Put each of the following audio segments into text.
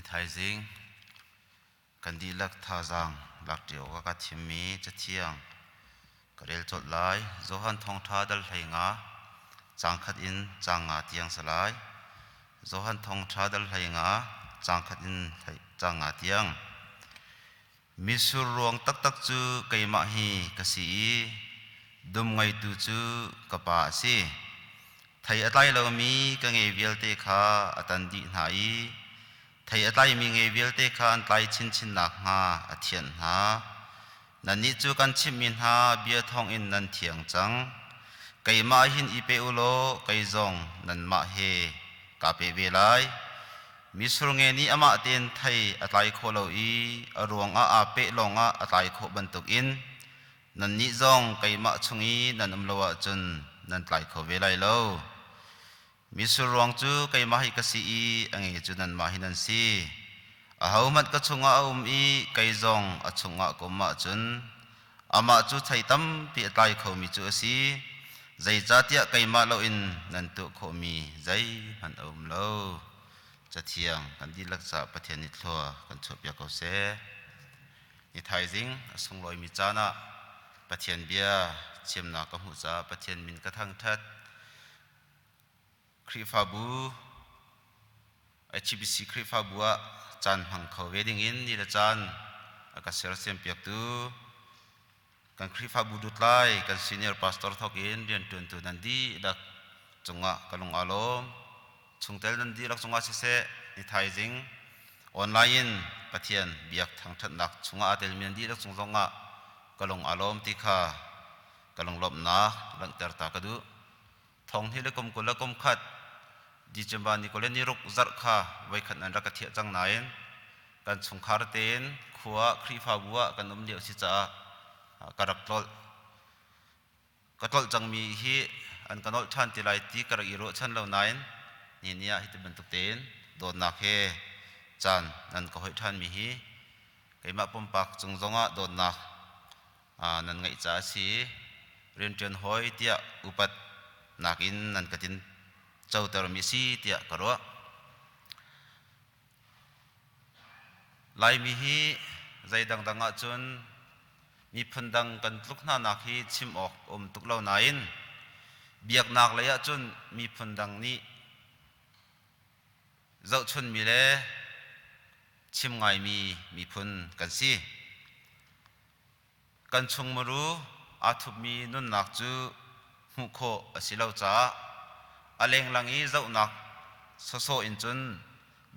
Thaizing kan dihlak thazaang lakṭi awkah ka thimmi Cathiang ka rel colh lai. Johan Thawngṭha dal 15, caang khat in caang nga tiang si lai. Johan Thawngṭha dal 15, caang khat in caang nga tiang. Mitsur ruang taktak cu keimah hi ka si i dum ngeitu cu ka Pa a si. Thei a tlai lomi ka nge vialte kha a tan dih hna i thei a tlaimi nge vialte kha an tlai chinchin nakhnga a thianh hna. Nannih cu kan chimhmi hna bia thawngin nan thiang cang. Keimah hin i pe u law kei zong nanmah he kaa pe ve lai. Mitsur nge nih amah tein thei a tlai khawh lo i a ruangah aa peh lawngah a tlai khawh bantukin nannih zong keimah chung i nan um lo ahcun nan tlai kho ve lai lo. Mitsur ruang cu keimah hi ka si i a nge cu nanmah hi nan si. Ahohmanh ka chungah a um i kei zong a chungah ka um ahcun amah cu thei tampi a tlai khomi cu a si. Zeicahtiah keimah loin nan tuah khawhmi zeihmanh a um lo. Cathiang kan dihlak caah Pathian nih thlua kan chuahpiak ko seh. Ni thaizing a sunglawimi caan ah Pathian bia chimnak ka hmuh caah Pathian min ka thangṭhat. Khrihfabu HBC Khrihfabu ah caan hmang kho ve dingin ni le caan a ka sersiampiaktu kan Khrihfabu lutlai kan senior pastor thawk in rianṭuantu nan dihlak cungah ka lung aa lawm. Chungtel nan dihlak cungah siseh ni thaizing online in Pathian biak thangṭhatnak chungah aa telmi nan dihlak cung zongah ka lung aa lawm ti kha ka lunglawmhnak langhter ta ka duh. Thong hi le kum 20 le kum khat December ni 20 le ni ruk zarh kha voikhat nan rak ka thiah cang nain kan chungkhar tein khua Khrihfabu ah kan um lio si caah ka rak tlolh. Ka tlolh cangmi hi an ka nolh ṭhan ti lai ti ka rak i ruahchan lo nain ni ni ah hiti bantuk tein dawtnak he caan nan ka hoih ṭhanmi hi keimah pumpak cung zongah dawtnak nan ngeih caah a si i rianṭuan hawi tiah upat nakin nan ka tin cotermi a si tiah ka ruah. Laimi hi zei dangdang ahcun miphun dang kan tluk hnanak hi chim awk a um tuk lo nain biaknak lei ahcun miphun dang nih zohchunmi le chim ngaimi miphun kan si. Kan chungmuru aa thupmi nunnak cu hmuh khawh a si lo caah a lenglang i zohnak sawsawh in cun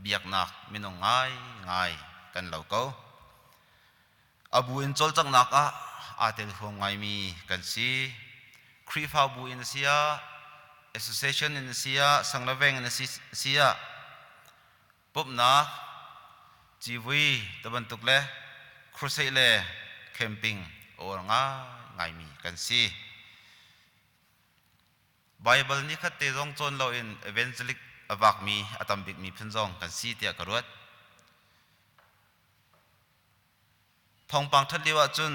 biaknak minung ngaingai kan lo ko. A bu in cawlcanghnak ah aa tel huam ngaimi kan si. Khrihfabu in a si ah, association in a si ah, sang le veng in a si ah, pumhnak, civui tibantuk le crusade le camping a uar ngaingaimi kan si. Baibal nikhat te zong cawn loin evangelic a vakmi a tam bikmi phun zong kan si tiah ka ruat. Thawngpang ṭhat lio ahcun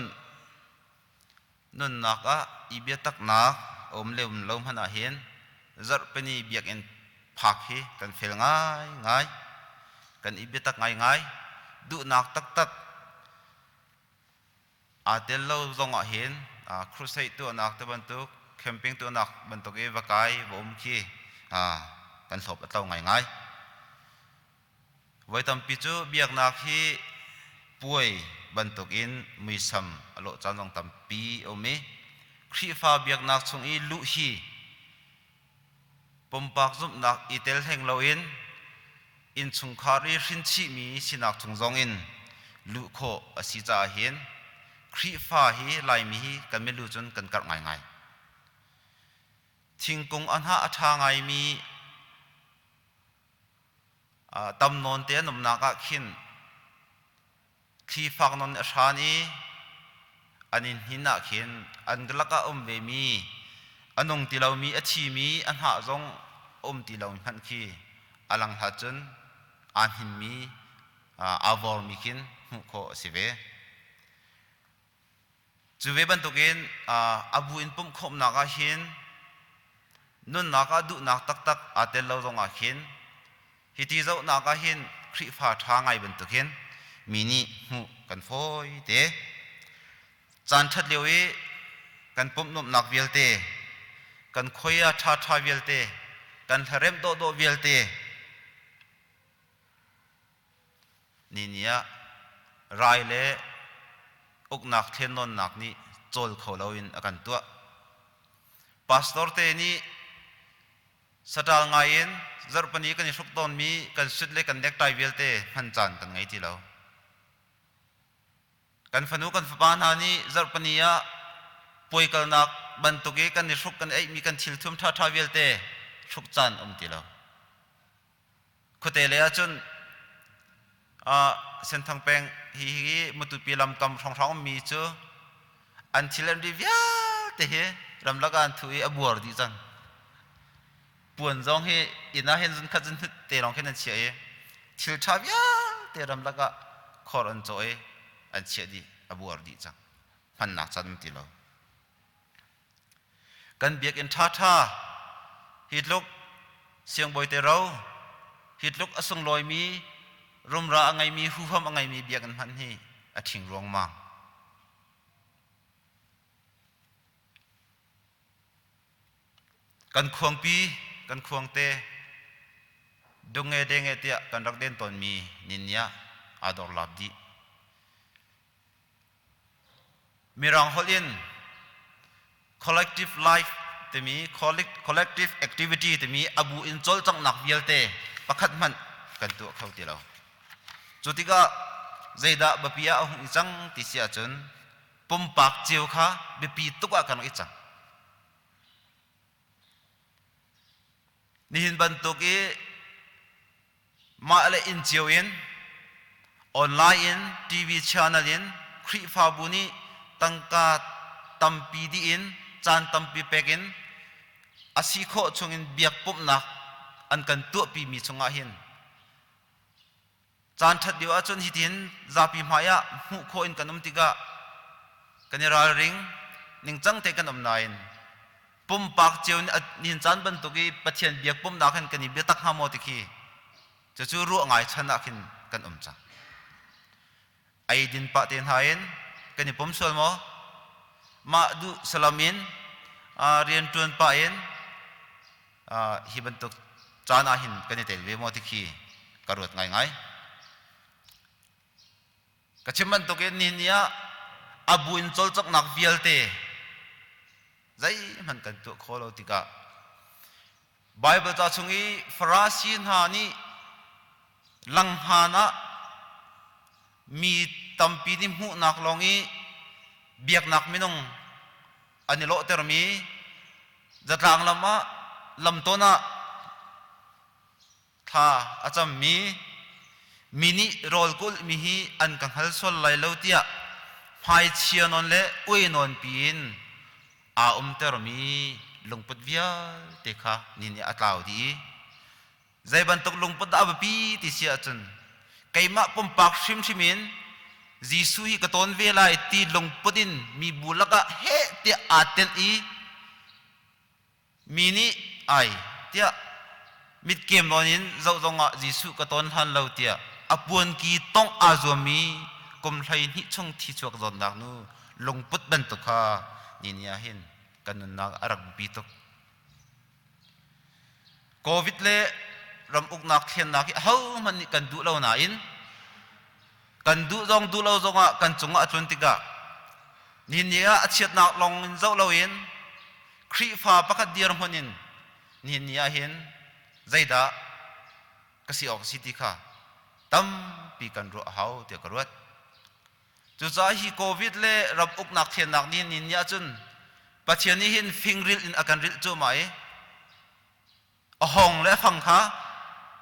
nunnak ah i biataknak a um le um lo hmanh ahhin zarhpini biakinn phak hi kan fel ngaingai. Kan i biatak ngaingai. Duhnak taktak aa tel lo zong ahhin crusade tuahnak te bantuk, camping tuahnak bantuk i va kai, va um khi kan hlawp a tlo ngaingai. Voi tampi cu biaknak hi puai bantukin muisam a lawh caan zong tampi a um i Khrihfa biaknak chung i luh hi pumpak zumhnak i tel hleng loin innchungkhar i hrinchihmi sinak chung zongin luh khawh a si caah hin Khrihfa hi Laimi hi kan milu cun kan karh ngaingai. Thingkung a hnah a ṭha ngaimi Tam nawn te an umnak ah khin thli fak nawn a hran i an i hnin ah khin an lakah a um vemi a nung ti lomi a thimi a hnah zong a um ti lo hmanh khi a lang hlat cun aa hninmi aa vormi khin hmuh khawh a si ve. Cu ve bantukin a bu in pumhkhawmhnak ah hin nunnak ah duhnak taktak aa tel lo zongah khin hiti zohnak ah hin Khrihfa ṭha ngai bantukin mi nih hmuh kan fawi te. Caan ṭhat lio i kan pumhnuamhnak vialte, kan khuaia ṭhaṭha vialte, kan hlaremh dawhdawh vialte ni ni ah rai le uknak thlennawnnak nih cawl kho loin a kan tuah. Pastor te nih saṭal ngai in zarhpini kan i hruk tawnmi kan suit le kan necktie vialte hman caan kan ngei ti lo. Kan fanu kan fapa hna nih zarhpini ah puai kalnak bantuk i kan i hruk kan eihmi kan thilthum ṭhaṭha vialte hruk caan um ti lo. Khuate lei ahcun Senthang peng hi hi Matupi lamkam hrawnghrang ummi cu an thil an ri vialte hi ramlak ah an thu i a buar dih cang. Puan zong hi inn ah hin zun khat zun te lawng khin an chiah i thil ṭha vialte ramlak ah khor an cawh i an chiah dih, a buar dih cang. Hmannak caan um ti lo. Kan biakinn ṭhaṭha hi tluk siangbawi te ro, hi tluk a sunglawimi rumra a ngeimi huham a ngeimi biakinn hmanh hi a ṭhing ruangmang. Kan khuangpi, kan khuangte, dunge denge tiah kan rak den tawnmi ninni ah aa dor lap dih. Mirang holh in collective life timi collective activity timi a bu in cawlcanghnak vialte pakhat hmanh kan tuah kho ti lo. Cu tikah zeidah biapi ah a hung i cang ti si ahcun pumpak cio kha biapi tuk ah kan rak i cang. Nihin bantuk i Mah le inn cio in, online in, TV channel in Khrihfabu nih tangka tampi dih in caan tampi pek in a si khawh chungin biakpumhnak an kan tuahpimi chungah hin caan ṭhat lio ahcun hitin zapi hmai ah hmuh khawh in kan um tikah kan i ralring ningcang te kan um nain pumpak cio nih caan bantuk i Pathian biak pumnak hin kan i biatak hnga maw ti khi cucu ruah ngai chan ah khin kan um cang. Ei din pah te hna in kan i pum sual maw? Mah duh salam in rian ṭuan pah in hi bantuk caan ah hin kan i tel ve maw ti khi ka ruat ngaingai. Ka chim bantukin nihin ah a bu in cawlcanghnak vialte zeihmanh kan tuah khawh lo tikah Baibal ca chung i Farasi hna nih langhngan ah mi tampi nih hmuhnak lawng i biaknak minung an i lawhtermi zatlang lam ah lamtawn ah Thla a cammi mi nih rawl kulhmi hi an ka hngal sual lai lo tiah hmaichia nawn le ui nawn piin aa umtermi lungput vialte kha ni nih a tlau dih i zei bantuk lungput dah a biapi ti si ahcun keimah pumpak hrimhrim in Jesuh hi ka tawn ve lai ti lungput in mibu lakah heh tiah aa tenh i Mi nih ai tiah mitkem nawn in zoh zongah Jesuh ka ton hlan lo tiah a puanki tongh aa zuammi kum 12 chung thi chuak zawtnak nu lungput bantuk kha ni ni ah hin kan nunnak a rak biapi tuk. Covid le ram uknak thlennak hi ahohmanh nih kan duh lo nain kan duh zong duh lo zongah kan cungah a tlun tikah ni ni ah a chiatnak lawng in zoh loin Khrihfa pakhat dirhmun in nihin ni ah hin zeidah ka si awk a si ti kha tampi kan ruah a hau tiah ka ruat. Cucaah hi COVID le ram uknak thiannak ni ni ni ahcun Pathian nih hin fingril in a kan rilh cuahmah i a hong le a fang kha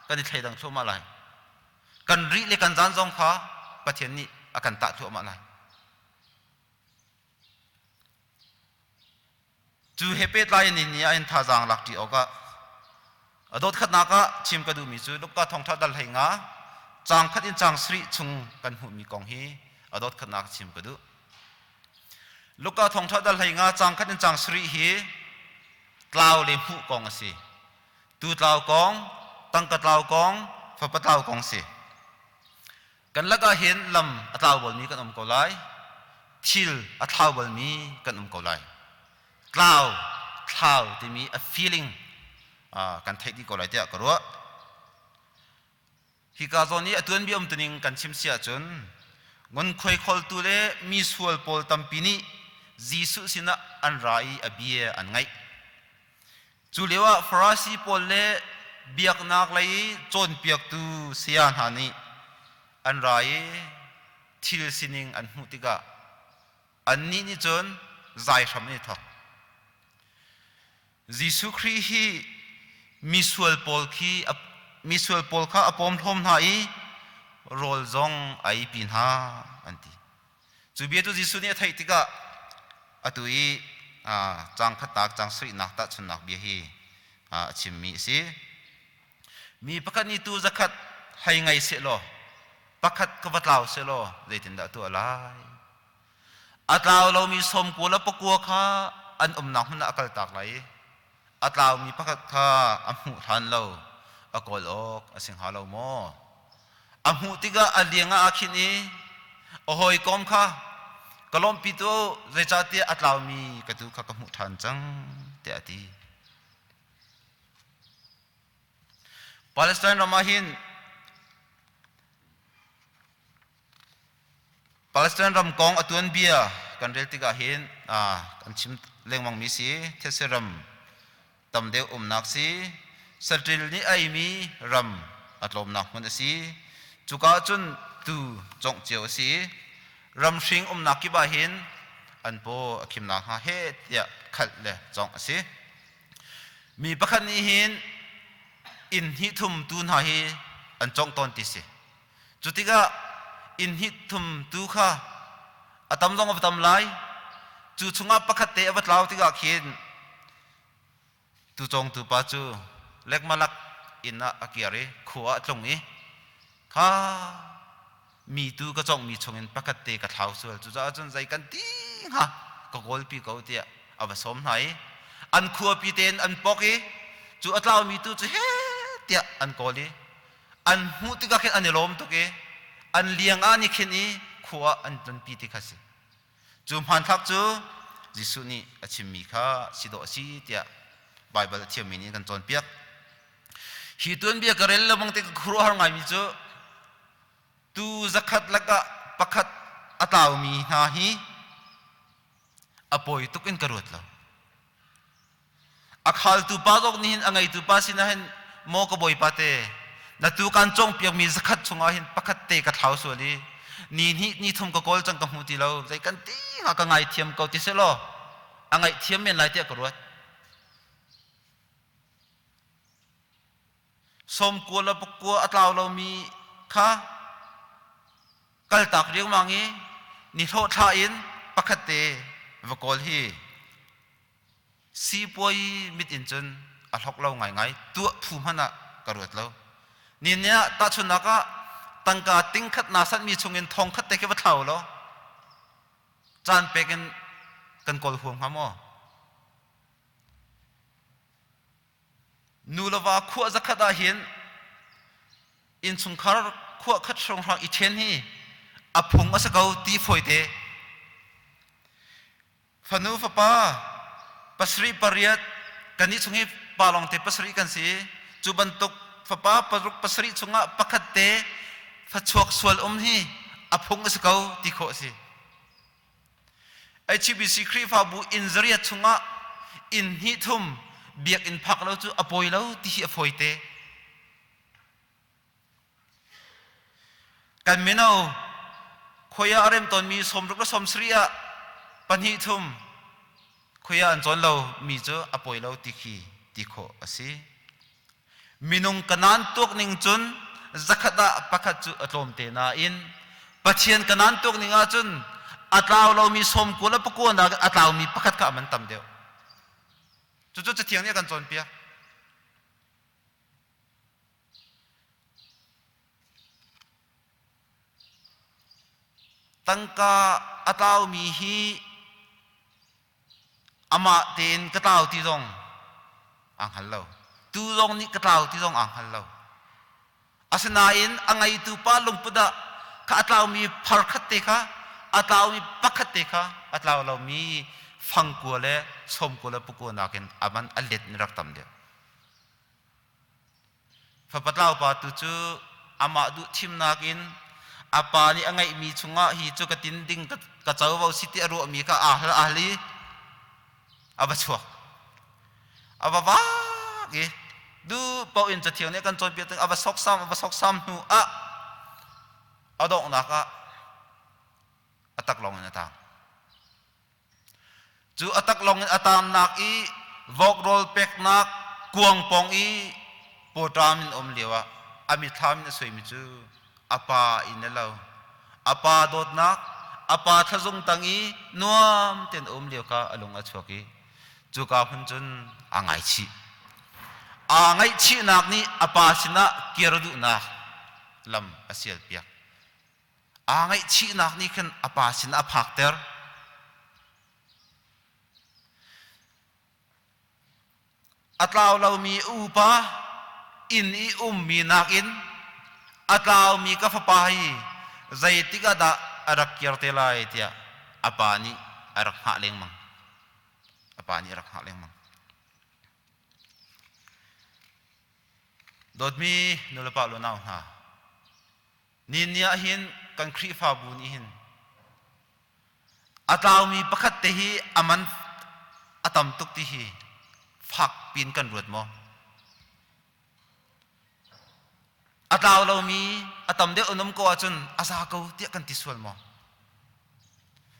kan i thleidang thluahmah lai. Kan rih le kan zan zong kha Pathian nih a kan tah thluahmah lai. Cu he pehtlai in ni ah in thazaang lak ṭi awkah a dot khatnak ah chim ka duhmi cu Luka thawngṭha dal 15 caang khat in caang sarih chung kan hmuhmi kong hi a dot khatnak chim ka duh. Luka thawngṭha dal 15 caang khat in caang sarih hi tlau le hmuh kong a si. Tu tlau kong, tangka tlau kong, fapa tlau kong si. Kan lakah hin lam a tlau balmi kan um ko lai. Thil a thlau balmi kan um ko lai. Tlau, thlau timi a feeling kan theih dih ko lai tiah ka ruah. Hika zawn i a tuanbia umtuning kan chim si ahcun ngunkhuai kholtu le mi sual pawl tampi nih Jesuh sinah an ra i a bia an ngaih. Cu lioah Farasi pawl le biaknak lei cawnpiaktu saya hna nih an ra i thil sining an hmuh tikah annih nih cun zai hram an i thawk. Jesuh Khrih hi misual pawl khi misual pawl kha a pawmhlawm hna i rawl zong a eipi hna an ti. Cu bia cu Jesuh nih a theih tikah atu i caang khatnak, caang sarihnak tahchunhnak bia hi a chimmi a si. Mi pakhat nih tuu zakhat hei ngei sehlaw pakhat ka va tlau sehlaw zeitindah a tuah lai? A tlau lomi sawmkua le pakua kha an umnak hmun ah a kaltak lai i a tlaumi pakhat kha a hmuh hlan lo a kawl awk a si hnga lo maw? A hmuh tikah a liang ah aa khinh i a hawikom kha ka lawmhpi tuah u, zeicahtiah a tlaumi ka tuu kha ka hmuh ṭhan cang tiah a ti. Palestine ram ah hin Palestine ram kong a tuanbia kan rel tikah hin kan chim lengmangmi si thetse ram tam deuh umnak si saṭil nih a eimi ram a tlawmnak hmun a si. Cuka ahcun tuu congh cio a si. Ram hring umnak kip ah hin an paw a khim nakhnga heh tiah khalh le congh a si. Mi pakhat nih hin inn hnih thum tu hna hi an congh tawn ti si. Cu tikah inn hnih thum tu kha a tam zong a va tam lai. Cu chungah pakhat te a va tlau tikah khin tucawngtu pa cu lekmalak inn ah a kir i khua ah a tlung i kha mi tu ka cawnghmi chungin pakhat te ka thlau sual. Cucaah cun zei kan ti hnga ka kawlpi ko tiah a va sawm hna i an khuapi tein an pok i cu a tlaumi tu cu he tiah an kawl i an hmuh tikah khin an i lawm tuk i an liang ah an i khin i khua ah an tlunpi ti kha si. Cu hmanthlak cu Jesuh nih a chimmi kha si dawh a si tiah Baibal a thiammi nih kan cawnpiak. Hi tuanbia ka rel lengmang tik ka khuaruahhar ngaimi cu tu zakhat lakah pakhat a tlaumi hna hi a pawi tuk in ka ruat lo. A khaltu pa zong nih hin a ngeitu pa sinah hin maw ka bawipa te na tu kan cawngpiakmi zakhat chungah hin pakhat te ka thlau sual i ni hnih ni thum ka kawl cang ka hmu ti lo zei kan ti hnga ka ngaithiam ko ti selaw a ngaihthiam men lai tiah ka ruat. Sawmkua le pakua a tlau lomi kha kaltak riangmang i ni hlawh thla in pakhat te va kawl hi Sipuai mit in cun a hlok lo ngaingai, tuah phu hmanh ah ka ruat lo. Ni ni ah tahchunhnak ah tangka tingkhat naa sanhmi chungin thongkhat te khi va thlau law caan pek in kan kawl huam hnga maw? Nu le va khuah zakhat ah hin innchungkhar khuah khat hrawnghrang i ṭhen hi a phung a si ko ti fawite. Fanu fapa pasarih pariat kannih chung hi pa lawngte pasarih kan si i cu bantuk fapa paruk pasarih chungah pakhat te fachuak sual um hi a phung a si ko ti khawh a si. HBC Khrihfabu inn zariat chungah inn hnih thum biakinn phak lo cu a pawi lo ti hi a fawite. Kan mino khoi ah a rem tawnmi sawmruk le sawmsarih ah pahnih thum khoi ah an cawn lo mi cu a pawi lo ti khi ti khawh a si. Minung kanaan tuak ning cun zakhat ah pakhat cu a tlawm te nain Pathian kanaan tuak ning ahcun a tlau lomi sawmkua le pakua nakin a tlaumi pakhat kha a man tam deuh. Cucu Cathiang nih a kan cawnpiak. Tangka a tlaumi hi amah tein ka tlau ti zong aa hngal lo. Tu zong nih ka tlau ti zong aa hngal lo. Asinain a ngeitu pa lungput ah Kha a tlaumi phar khat te kha, a tlaumi pakhat te kha a tlau lomi fangkua le sawmkua le pakua nakin a man a let in rak tam deuh. Fapa tlau pa tu cu amah duh thimnak in a pa nih a ngeihmi chungah hi cu ka tin ding ka covo si ti a ruahmi kha aa hal aa hal i a va chuak. A va vak i duh paoh in Cathiang nih a kan cawnpiak tik a va soksam a va soksam hnu ah a donghnak ah a taklawng in a tang. Cu a taklawng in a taannak i vok rawl peknak kuang pawng i pawṭam in um lioah a mithlam in a suaimi cu a pa inn a lo. A pa dawtnak, a pa thlazung tang i nuam tein a um lio kha a lung a chuak i cuka hmun cun aa ngaichih. Aa ngaihchihnak nih a pa sinah kir duhnak lam a sialpiak. Aa ngaihchihnak nih khan a pa sin a phakter. A tlau lomi upa inn i ummi nakin a tlaumi ka fapa hi zeitik ah dah a rak kir te lai tiah a pa nih a rak hngah lengmang. A pa nih a rak hngah lengmang. Dawtmi nulepa lu nau hna, Ni ni ah hin kan Khrihfabu nih hin a tlaumi pakhat te hi a man a tam tuk ti hi fak piin kan ruat maw? A tlau lomi a tam deuh an um ko ahcun a za ko tiah kan ti sual maw?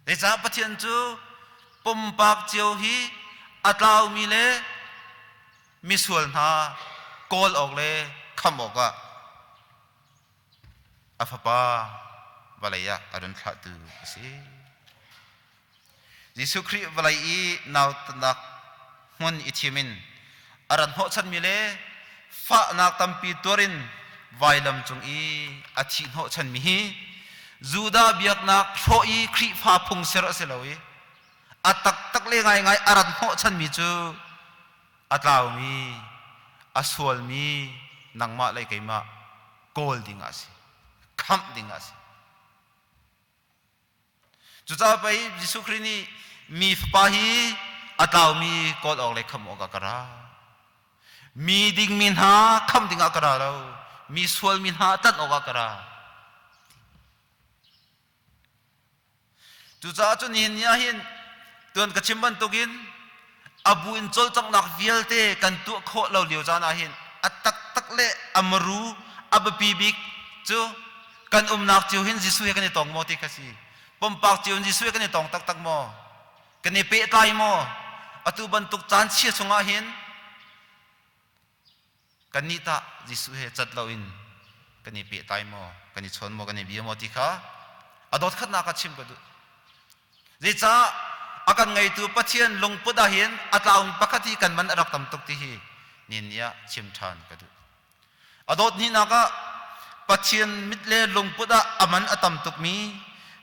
Zeicah Pathian cu pumpak cio hi a tlaumi le misual hna kawl awk le khamh awkah A fapa vawlei ah a run thlahtu a si. Jesuh Khrih vawlei i nautatnak hmun i thim in a rat hnawhchanmi le fahnak tampi tuar in vailam cung i a thih hnawhchanmi hi Judah biaknak hrawh i Khrihfa phung ser a si lo i a taktak le ngaingai a rat hnawhchanmi cu a tlaumi, a sualmi nangmah le keimah kawl ding ah a si, khamh ding ah a si. Cucaah pei Jesuh Khrih nih mi fapa hi a tlaumi kawl awk le khamh awk ah ka ra. Mi dingmi hna khamh ding ah ka ra lo, mi sualmi hna tlanh awk ah ka ra. Cucaah cun nihin ni ah hin tuan ka chim bantukin a bu in cawlcanghnak vialte kan tuah khawh lo lio caan ah hin a taktak le a maru a biapi bik cu kan umnak cio hin Jesuh he kan i tong maw ti kha si. Pumpak cio in Jesuh he kan i tong taktak maw? Kan i pehtlai maw? Atu bantuk caan chia chungah hin Kannih tah Jesuh he cat loin kan i pehtlai maw, kan i chawn maw, kan i bia maw ti kha a dawt khatnak ah chim ka duh. Zeicah a kan ngeitu Pathian lungput ah hin a tlaumi pakhat hi kan man a rak tam tuk ti hi nin ni ah chim ṭhan ka duh. A dawt hnihnak ah Pathian mit le lungput ah a man a tam tukmi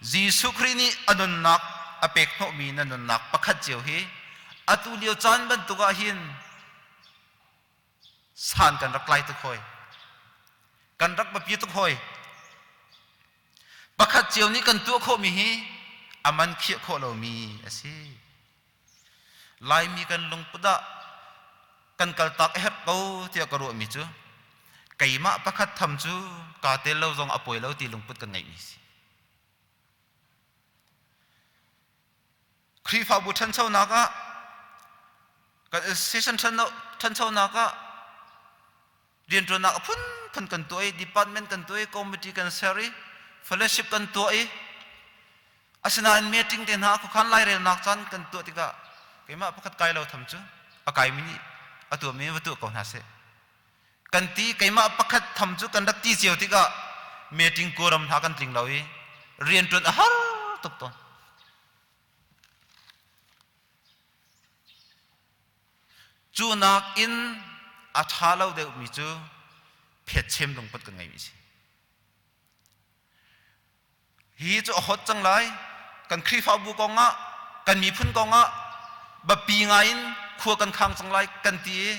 Jesuh Khrih nih a nunnak a pek hnawhmi na nunnak pakhat cio hi atu lio caan bantuk ah hin San kan rak tlai tuk hoi. Kan rak biapi tuk hoi. Pakhat cio nih kan tuah khawhmi hi a man khiah khawh lomi a si. Laimi kan lungput ah kan kaltak a herh ko tiah ka ruahmi cu keimah pakhat tham cu kaa tel lo zong a pawi lo ti lungput kan ngeihmi si. Khrihfabu ṭhanchonak ah kan session ṭhanchonak ah rianṭuannak a phunphun kan tuah i department kan tuah i committee kan ser i fellowship kan tuah i asinain meeting te hna khuakhan lairelnak caan kan tuah tikah keimah pakhat kai lo tham cu a kaimi nih a tuahmi va tuah ko hna seh kan ti. Keimah pakhat tham cu kan rak ti cio tikah meeting quorum hna kan tling lo i rianṭuan a har tuk tawn. Cu nakin a ṭha lo deuhmi cu phetchem lungput kan ngeimi a si. Hi cu a hot cang lai. Kan Khrihfabu kongah, kan miphun kongah biapi ngai in khua kan khang cang lai kan ti i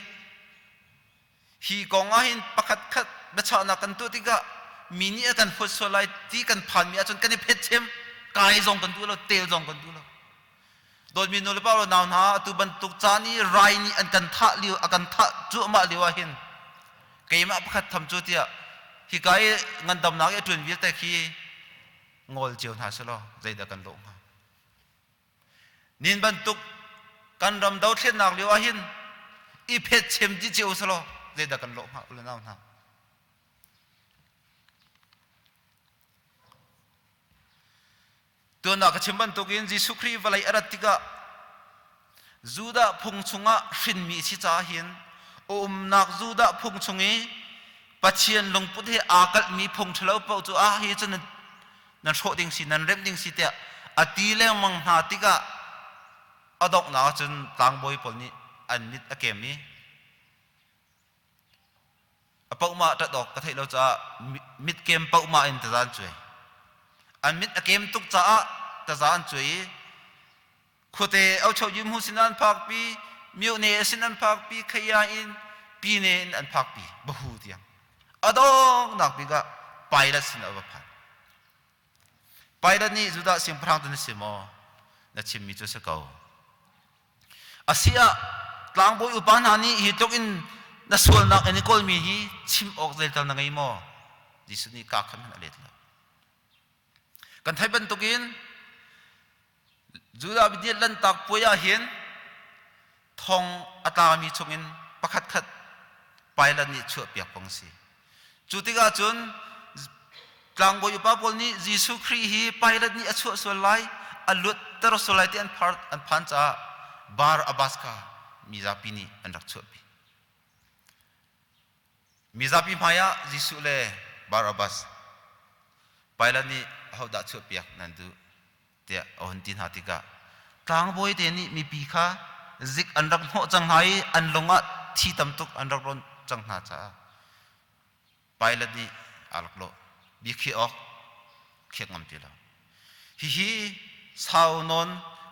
hi kong ah hin pakhat khat biachahnak kan tuah tikah Mi nih a kan huat sual lai ti kan phanmi ahcun kan i phet chem, kai zong kan duh lo, tel zong kan duh lo. Dawtmi nu le pa le nau hna, atu bantuk caan i rai nih an kan thah lio, a kan thah cuahmah lio ah hin keimah pakhat tham cu tiah hika i ngandamnak i a ṭuan vialte khi ngol cio hna selaw zeidah kan lawh hnga? Nin bantuk kan ram dothlennak lio ah hin i phet chem dih cio selaw zeidah kan lawh hnga u le nau hna? Tuan ah ka chim bantukin Jesuh Khrih vawlei a rat tikah Judah phung chungah hrinmi si caah hin a umnak Judah phung chung i Pathian lungput he aa kalhmi phung ṭhalo paoh cu ah hi cu nan hrawh ding si, nan remh ding si tiah a ti lengmang hna tikah a donghnak ahcun tlangbawi pawl nih an mit a kem i A pohmah ṭat awk ka theih lo caah mitkem pohmah in taza an cuai. An mit a kem tuk caah taza an cuai i khuate ochohyi hmu sin an phakpi, myone sin an phakpi, khaya in pine in an phakpi bahu tiang. A donghnak bik ah Pilate sin a va phan. Pilate nih Judah siangpahrang tu na si maw? Na chimmi cu a si ko. Asiah tlangbawi upa hna nih hi tluk in na sualnak in i kawlmi hi chim awk zeital na ngei maw? Jesuh nih kaa khan a let lo. Kan theih bantukin Judah mi Lanhtak puai ah hin thong a tlami chungin pakhat khat Pilate nih chuahpiak pong si. Cu tikah cun tlangbawi upa pawl nih Jesuh Khrih hi Pilate nih a chuah sual lai, a luatter sual lai ti an phan caah Bar Abbas kha mizapi nih an rak chuahpi. Mizapi hmaiah Jesuh le Barabbas Pilate nih ahodah chuahpiak nan duh tiah a hun ti hna tikah tlangbawi te nih mipi kha zik an rak hnawh cang hna i an lung ah thi tam tuk an rak rawnh cang hna caah Pilate nih aa rak lawh biakhiah awk khiak ngam ti lo. Hihi sau nawn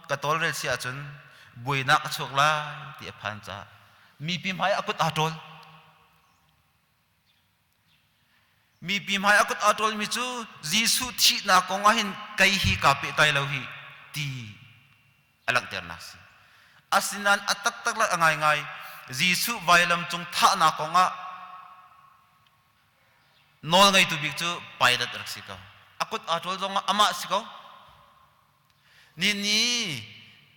ka tawlrel si ahcun buainak a chuak lai ti a phan caah mipi hmai a kut aa ṭawl. Mipi hmai a kut aa ṭawlmi cu Jesuh thihnak kong ah hin kei hi kaa pehtlai lo hi ti a langhternak si. Asinain a taktak le a ngaingai Jesuh vailam cung thahnak kong ah nawl ngeitu bik cu Pilate rak si ko. A kut aa ṭawl zong ah amah si ko. Ni ni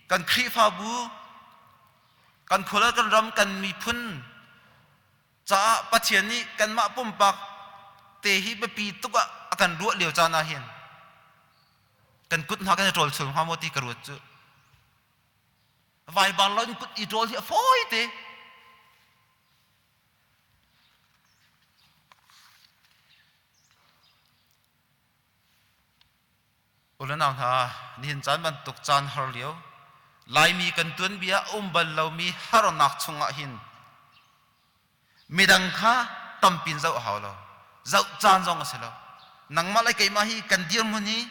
kan Khrihfabu, kan khua le kan ram, kan miphun caah Pathian nih kanmah pumpak te hi biapi tuk ah a kan ruah lio caan ah hin kan kut hna kan i ṭawl sul hnga maw ti ka ruat cu. Vaibar lo in kut i ṭawl hi a fawi te. Ulenau hna, nihin caan bantuk caan har lio, Laimi kan tuanbia a um bal lomi harnak chungah hin midang kha tampin zoh a hau lo. Zoh caan zong a si lo. Nangmah le keimah hi kan dirhmun hi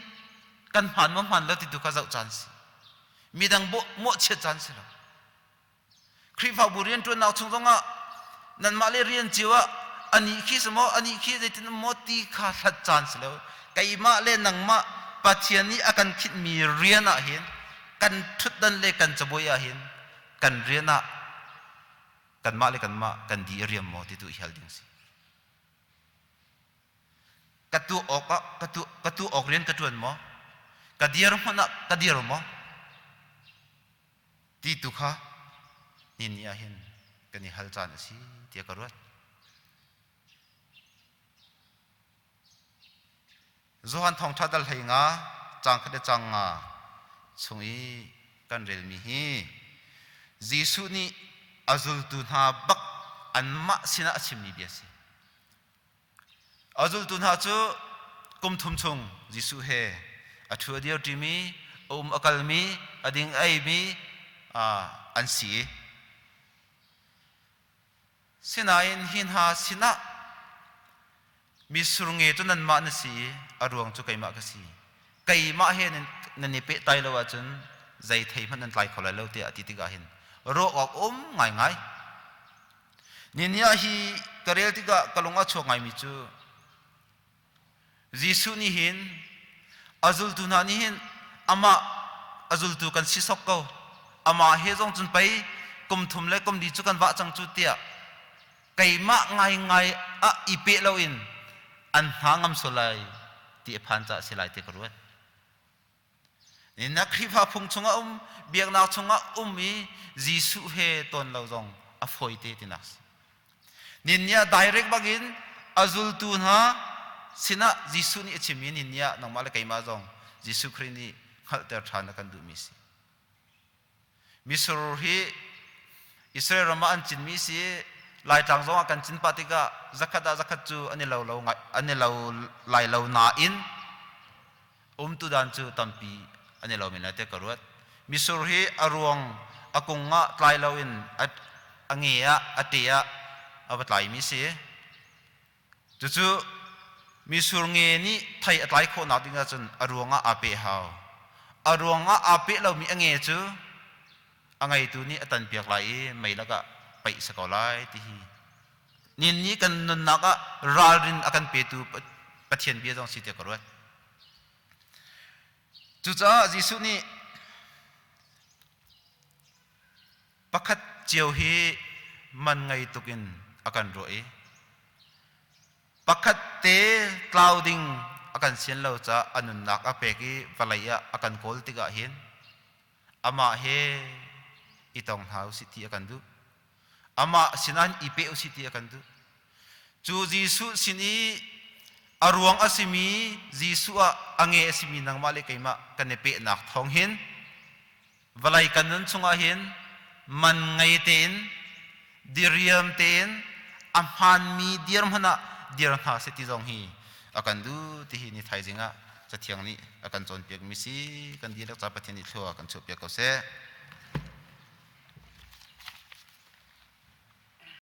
kan hmaan maw hmaan lo ti tu kha zoh caan si. Midang mawhchiat caan si lo. Khrihfabu rianṭuannak chung zongah nanmah le rian cio ah anih khi si maw anih khi zeitin maw ti kha hlat caan si lo. Keimah le nangmah Pathian nih a kan khinhmi rian ah hin kan ṭhutdan le kan cabuai ah hin kan rian ah kanmah le kanmah kan di i riam maw ti tu i hal ding si. Ka tuah awk ah ka tuah awk rian ka ṭuan maw? Ka dir hmanh ah ka dir maw? Ti tu kha ni ni ah hin kan i hal caan a si tiah ka ruat. Johan Thawngṭha dal 15 caang khat le caang nga chung i kan relmi hi Jesuh nih a zultu hna bak anmah sinah a chimmi bia a si. A zultu hna cu kum thum chung Jesuh he a ṭhu a dir ṭimi, a um a kalmi, a ding a eimi an si. Sinain hi hna sinah mitsur nge cu nanmah na si i a ruang cu keimah ka si. Keimah he nan i pehtlai lo ahcun zei thei hmanh nan tlai kho lai lo tiah a ti tikah hin ruah awk um ngaingai. Ni ah hi ka rel tikah ka lung a chuak ngaimi cu Jesuh nih hin a zultu hna nih hin amah a zultu kan si sawk ko, amah he zong cun pei kum thum le kum li cu kan vah cang cu tiah keimah ngaingai ah i peh loin an hna ngam sual lai ti a phan caah si lai ti ka ruat. Na Khrihfa phung chungah um, biaknak chungah um i Jesuh he ton lo zong a fawi te tinak si. Nin ah direct bangin a zultu hna sinah Jesuh nih a chim i nin ah nangmah le keimah zong Jesuh Khrih nih hngalhter ṭhan a kan duhmi si. Misur hi Israel ram ah an cinmi si Laitlang zong ah kan cin pah tikah zakhat ah zakhat cu an i lo lo an i lo lai lo nain umtu dan cu tampi an i lo men lai tiah ka ruat. Misur hi a ruang a kung ah tlai loin a nge ah a te ah a va tlaimi si. Cucu misur nge nih thei a tlai khawhnak ding ahcun a ruang ah aa peh hau. A ruang ah aa peh lomi a nge cu a ngeitu nih a tanpiak lai i mei lakah paih si ko lai ti hi nin nih kan nunnak ah ralrin a kan petu Pathian bia zong si tiah ka ruat. Cucaah Jesuh nih pakhat cio hi man ngei tuk in a kan ruah i pakhat te tlau ding a kan sian lo caah a nunnak a pek i vawlei ah a kan kawl tikah hin amah he i tong hna usih ti a kan duh. Amah sinah i pe usih ti a kan duh. Cu Jesuh sin i a ruang a simi Jesuh ah a nge a simi nangmah le keimah kan i pehnak thawng hin vawlei kan nun chungah hin man ngei tein diriam tein a hmaanmi dir hmanh ah dir hna seh ti zong hi a kan duh ti hi ni thaizing ah Cathiang nih a kan cawnpiakmi si. Kan dihlak ca Pathian nih thlua kan chuahpiak ko seh.